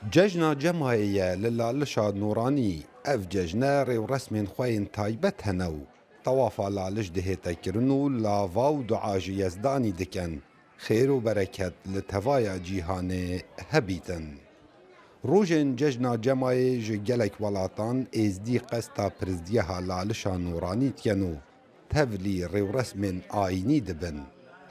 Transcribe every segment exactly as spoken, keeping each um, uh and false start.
Cejna Cemayê ye li Lalişa Nûranî. Ev cejne rêwresmên xwe yên taybet hene û tewafa Laliş dihête kirin û lava û dua ji Yezdanî dikin. Xêr û bereket li tevaya cîhanê hebîtin. Rojên Cejna Cemayê ji gelek welatan êzdî qesta pirzgeha Lalişa Nûranî dikin û tevlî rêwresmên ayînî dibin.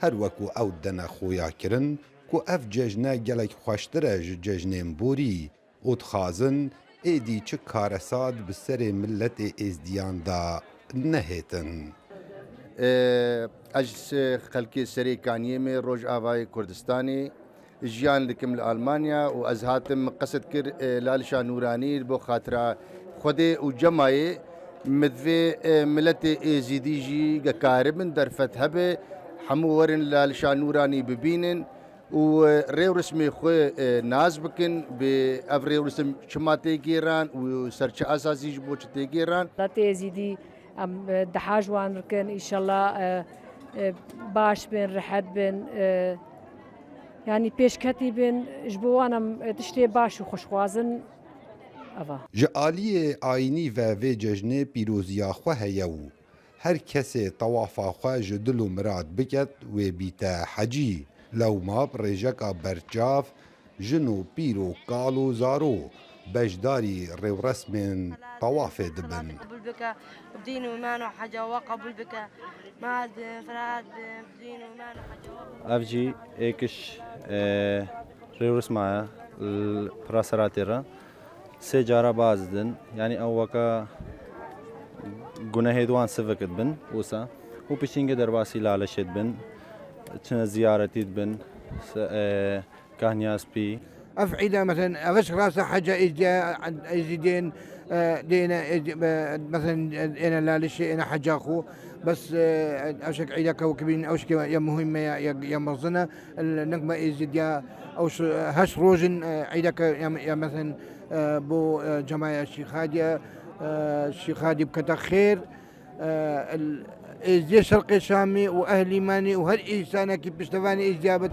Her weku ew dene xuyakirin ku ev cejne gelek xweştir e ji cejnên borî û dixwazin êdî çi karesat bi serê miletê êzdiyan de nehêtin. Ez xelkê Serê Kaniyê me, Rojavayê Kurdistanê. Jiyan dikim li Almanya û ez hatim qesd kir, e, Lalişa Nûranî bo xatira Xwedê û Cemayê min divê, e, miletê Êzîdî jî gekaribin, derfet hebe, hemû werin Lalişa Nûranî bibînin û, e, rêwrismê xwe, e, nas bikin, bi ev rêwrisim çima tê gêran û ser çi esasî ji bo çi tê gêran. Miletê Êzîdî em, e, deha ji wan dikin, îşellah, e, e, baş bin, rehet bin, e, yanî pêşketî bin, ji bo wan em, e, tiştê baş û xweşxwazin eva. Ji aliyê ayînî ve vê cejnê pîroziya xwe heye û her kesê tewafa xwe ji dil û mirad biket, wê bîte hecî. Lewma bi rêjeka berçav jin û pîr û kal û zaro beşdarî rêwresmên tewafê dibin. Qebûl bike, dîn û îman û heca we qebûl bike. Mehaz bin, Ferhat bin, dîn û îman û heca we qebûl bike. Ev jî êkiş, e, rêwresma ye, l-, pira seratê re. Sê cara baz din, yanî ew weke gunehê di wan sivik dibin, wisa. Û piştî hingê derbasî Lalişê dibin, çine ziyaretî dibin, se-, e, Kahniya Spî. Ev îda, meselen, ev rast e, heca Êzdiya, Êzidên, e, dêne, Êzdi-, e, meselen, êne Lalişê, êne heca xwe. Bes, e, ev şek îda ke wekî bîn, ew şek ya muhîm e, ya, ya, ya mezin e. Nek me Êzidiya, ew ş-, heşt roj in, e, îda ke ya, ya meselen, e, bo, e, cemaya Şîxadiya, e, Şîxadî bikete xêr. Êzdiyê Şerqê Şamî û ehlî Manî û her însanekî piştevanê Êzdiya bit.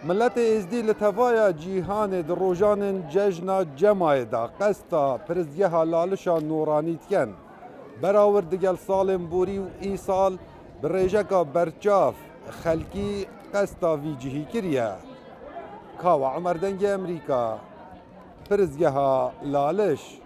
Miletê Êzdî li tevaya cîhanê di rojanên cejna Cemayê de qesta pirizgeha Lalişa Nûranî dikin. Berawir digel salên borî û îsal bi rêjeka berçav xelkî qesta vî cihî kiriye. Kawa Omer, Dengê Emerîka, pirizgeha Laliş.